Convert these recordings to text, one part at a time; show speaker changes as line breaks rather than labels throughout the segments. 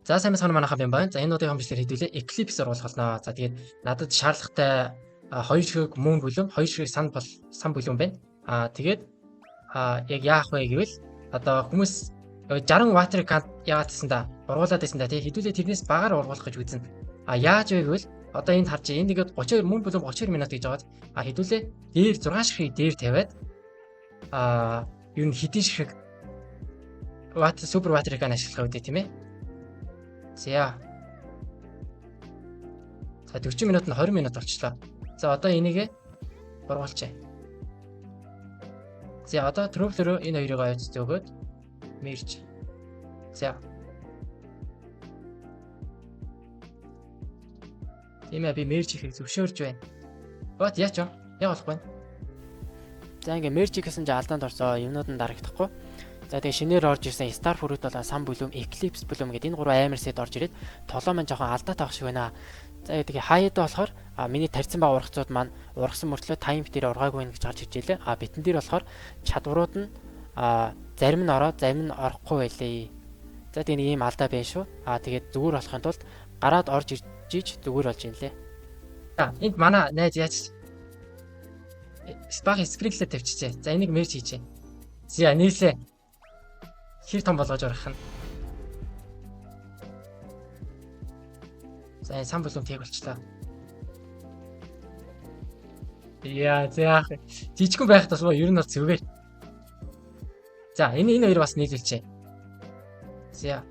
За сайн мэцхан манайхан юм байна. За энэ удаагийн бичлэгээр хэдүүлээ Eclipse оруулах болно. За тэгээд надад шаардлагатай хоёр ширхэг мөн бүлэм, хоёр ширхэг сан бол сан бүлэм байна. Тэгээд яг яах вэ гэвэл одоо хүмүүс 60 water count яагаад гэсэн да ургуулад байсан да тий хэдүүлээ тэрнээс багаар ургуулах гэж үзнэ. Яаж вэ гэвэл одоо энд харж энд ингээд 32 мөн бүлэм 32 минут гэж байгаад хэдүүлээ дээр 6 ширхгийг дээр тавиад ер нь хэдэн ширхэг water super water gun ашиглах үү тийм ээ. За. За 40 минут нь 20 минут болчлоо. За одоо энийг ургуулчаа. За одоо трөблөрөө энэ хоёрыг ойц зөөгөөд merge. За. Тийм ээ би merge хийхийг зөвшөөрж байна. Бот яач вэ? Яг болохгүй.
За ингээ merge гэсэн чинь алдаанд орсоо юмнууд нь дарагдахгүй. За тэгээ шинээр орж ирсэн Star Fruit болон Sun Bloom, Eclipse Bloom гэдэг энэ гурван амар сет орж ирээд толоо маань жоохон алдаатай байх шиг байна. За тэгээ хаяад болохоор миний тарьсан ба ургацууд маань ургасан мөртлөө time дээр ургаагүй байх гэж гарч ирж байлээ. Битэн дээр болохоор чадварууд нь зарим нь ороод зарим нь орохгүй байлээ. За тэгээ нэг ийм алдаа байна шүү. Тэгээд зүгээр болохын тулд гараад орж ирж иж зүгээр болж ийн лээ.
За энд манай найз яаж бага sprinkler тавьчихжээ. За энийг merge хийжээ. За нийлээ. Хэр том болгож орох нь. За энэ сан бүлэм тийг болчлоо. Яа, за яах вэ? Жижигхэн байх тусмаа ер нь бол зүгээр. За энэ хоёр бас нийлүүлчихэ. За.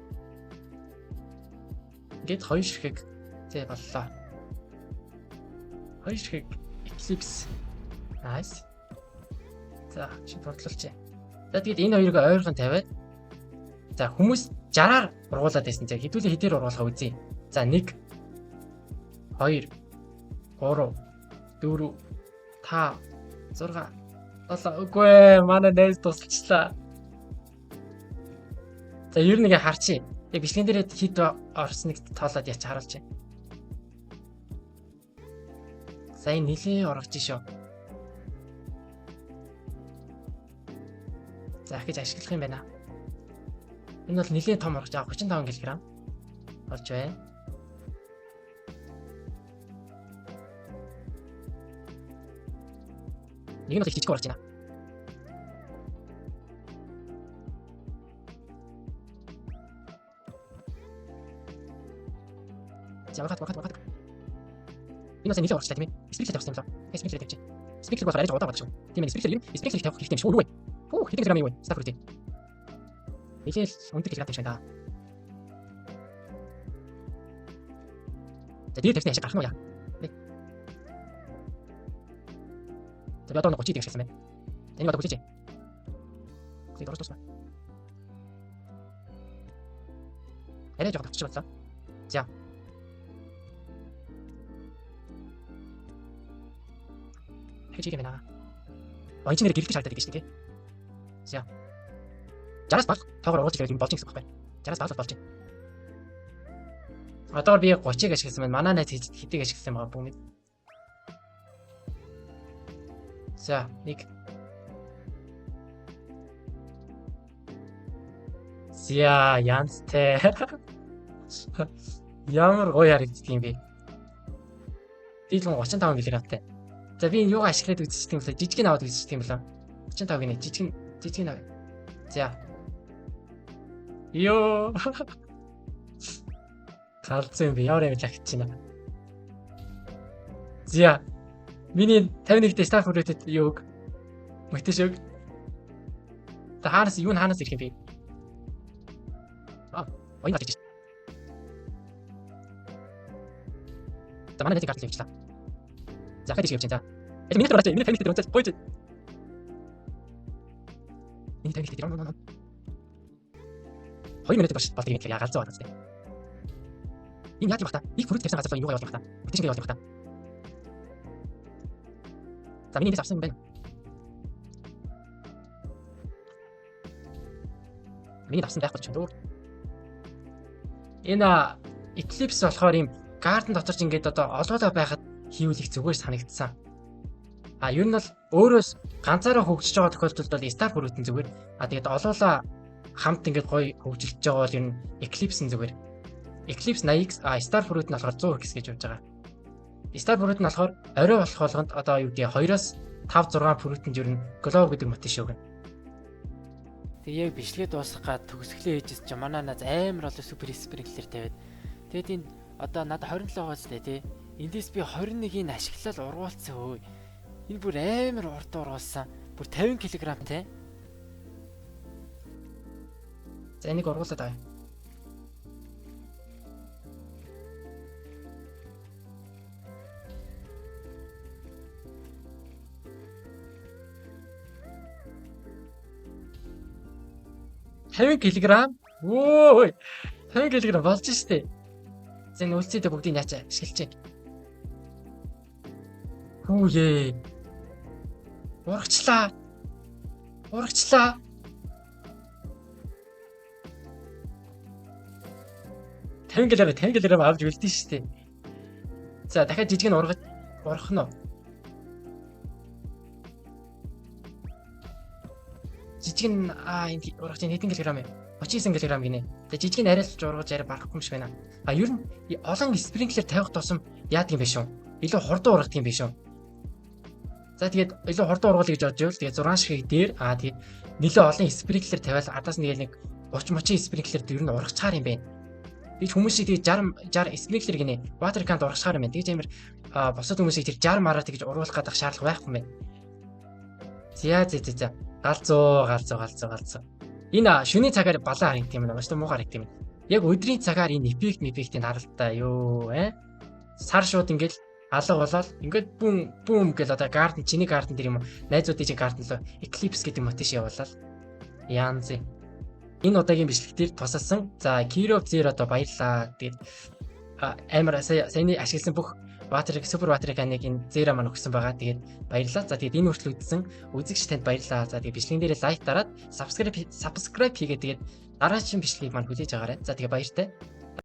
Ингээд хоёр ширхэг зэ боллоо. Хоёр ширхэг Eclipse. Nice. За, чи бодлолчээ. За тэгээд энэ хоёрыг ойрхон тавиад за хүмүүс 60-аар ургуулад байсан. За хэдүүлээ хэдээр ургуулахаа үзье. За 1 2 3 4 5 6 7 үгүй ээ манай найз тусалчлаа. За ер нь ингээ харчи. Яг бичлэгэн дээр хэд орсныг тоолоод яч харуулж байна. За энэ нилээ оргож шүү. За ахиж ашиглах юм байна. Энэ бол нилээ том оргож байгаа 35 кг болж байна. Нэг нь бол их жижиг орж байна. За ургаад ургаад ургаад. Энэ бас нилээ орчлаа тийм ээ. Sprinkler тавьсан юм лээ. Sprinkler тавьчих. Sprinkler болохоор арай удаан байдаг шүү. Тийм ээ. Sprinkler юм. Sprinkler тавих хэрэгтэй юм шүү. Юу вэ? Хүү хэдэн килограмм юу вэ? Star fruit. Нилээ л өндөр килограмм тавьшаа да. За дээр тавьсны ашиг гарах нь уу яа? За би одоо 30 дэх ашигласан байна. Энэ одоо хүлээж. Тэгээд орж дуусна. Арай жоохон тавьчих боллоо. За. Дахиж хийх юм байна. А энэ чинь нэр гэрэлтэж харагдаад байдаг шүү дээ. За. 60-аас бага тоогоор оруулж ирэх юм болж гэсэн байхгүй. 60-аас бага болж байна. Одоо би 30-ыг ашигласан байна. Манай найз хэдийг ашигласан байгаа бүү мэд. За, 1. За, янзтай. Ямар гоё харагддаг юм бэ? Дийлэн 35 кг-тай. За би энэ юугаа ашиглаад үзчихдэг юм бэлээ? Жижиг нь аваад үзчихдэг юм бэлээ. 35 гинэ. Жижиг нь авъя. За. Йоо. Галзуу юм би ямар юм лагч байна. За. Миний 51-т Star Fruit-д юуг мөтөш өг. За хаанаас юу нь хаанаас ирэх юм бэ? Оюун гарч ирж. За манай найзын карт явуулчлаа. За хад иш явж байна. За. Яг миний дээр миний 51 дээр унцаад гоё. Миний 51 дээр 2 минут болж болдог юм тэгэхээр галзуу байна зү. Энэ яаж юм бах та? Их фрут тавьсан газар руу юугаа явуулах юм бах та? Мөтөш ингэ явуулах юм бах та? За миний эндээс авсан юм байна. Миний авсан байхгүй ч юм дөө. Энэ Eclipse болохоор ийм garden дотор ч ингээд одоо олоолаа байхад хийвэл их зүгээр санагдсан. Ер нь бол өөрөөс ганцаараа хөгжиж байгаа тохиолдолд бол Star Fruit нь зүгээр. Тэгээд олоолаа хамт ингээд гоё хөгжилж байгаа бол ер нь Eclipse нь зүгээр. Eclipse 80x, а Star Fruit нь болохоор 100x гэж явж байгаа. Star Fruit нь болохоор орой болох болгонд одоо юу гэдэг 2-оос 5 6 fruit-нд ер нь glow гэдэг mutation өгнө.
Тэгээ яг бичлэгээ дуусгах гад төгсгөлөө хийжсэн чинь манай наз амар олон super sprinkler тавиад. Тэгээд энэ одоо надад 27 байгаа ч тий. Эндээс би 21-ийг ашиглал ургуулсан өө. Энэ бүр амар урд ургуулсан. Бүр 50 кг те.
За, энийг ургуулад байгаа. 50 кг. Өө 50 кг болж штэ. За, энэ үлцээдээ бүгдийг яачаа ашиглаж байна. Хүүе. Урагчлаа. Урагчлаа. 50 кг, 50 кг авч үлдэн штэ. За, дахиад жижиг нь ургаж урах нь уу? Жижиг нь энэ ургаж хэдэн килограмм юм? 39 кг гинэ. Тэгээ жижиг нь арай л ургаж арай барахгүй юм шиг байна. А ер нь олон sprinkler тавих тусам яадаг юм бэ шүү? Илүү хурдан ургадаг юм биш үү? За, тэгээд илүү хурдан ургуулъя гэж бодож байвал тэгээд 6 ширхэг дээр тэгээд нэлээ олон sprinkler тавиал ардаас нэг 30 мочи sprinkler ер нь ургацгаар юм байна. Тэгж хүмүүс шиг тэгээд 60 60 sprinkler гинэ. Water can ургацгаар юм байна. Тэгж амар бусад хүмүүсийг тэр 60 мараа тэгж уруулах гэдэг шаардлага байхгүй юм байна. За за за за. Галзуу, галзуу, галзуу, галзуу. Энэ шөнийн цагаар балан харагддаг юм байна. Маш муухай харагддаг юм. Яг өдрийн цагаар энэ эффект эффектийг харалтаа ёо э. Сар шууд ингээл алга болоод ингээд бүүм бүүм гэл одоо garden, чиний garden дээр юм уу, найзуудын чинь garden руу eclipse гэдэг mutation явуулаад янз. Энэ удаагийн бичлэг дээр тусалсан. За, Kiro Zero одоо баярлаа. Тэгээд амар саяны ашигласан бүх Water Super Water Can-ыг энэ Zero маань өгсөн байгаа. Тэгээд баярлалаа. За, тэгээд энэ хүртэл үзсэн үзэгч танд баярлалаа. За, тэгээд бичлэгэн дээр like дараад subscribe хийгээд тэгээд дараагийн бичлэгийг маань хүлээж аваарай. За, тэгээд баяртай.